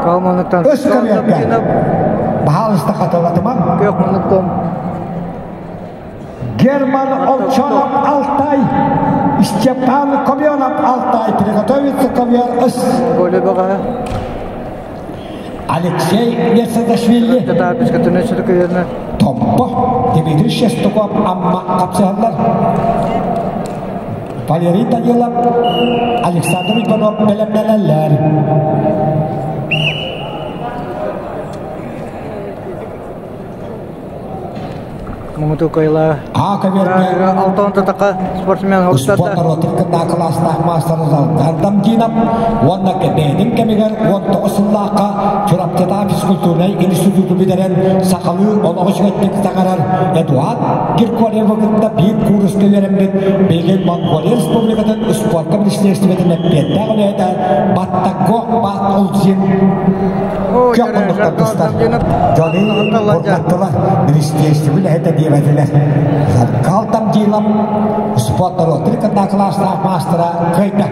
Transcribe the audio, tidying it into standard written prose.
Калманыттан Үс көбүөргэ. Баһаалыста хатылатымаҥ. Күөх муннуктан Герман Овчаров Алтай, Степан Комьонов Алтай, приготовиться ковер С. Алексей Мерседашвили, Томпо, Дмитрий Шестаков Амма хапсыһаллар. Валерий Данилов, Александр Иванов бэлэмнэнэллэр. Муҥутуу кыайыылаах А көбүөргэ Алтан татака спортсмен Успуорт норуотун кытта кылаастаах маастар Залгардам Динов уонна бэйэтин кэмигэр 19 сыллаахха Чурапчытаа физкультурнай институту бүтэрэн сахалыы олоҕу үчүгэйдик саҥарар Эдуард Киркоревы кытта биир кууруска үөрэммит билигин Монголия Республикатын спорка министерствотын эппиэттээх үлэһитэ Баттаго Баатулзин Күөх муннуктар тустар. Дьону бурнаттылар, министерство үлэһитэ диэбэтилэр. Калтам Дилов спорт норуоттар кытта кылаастаах маастара кыайда.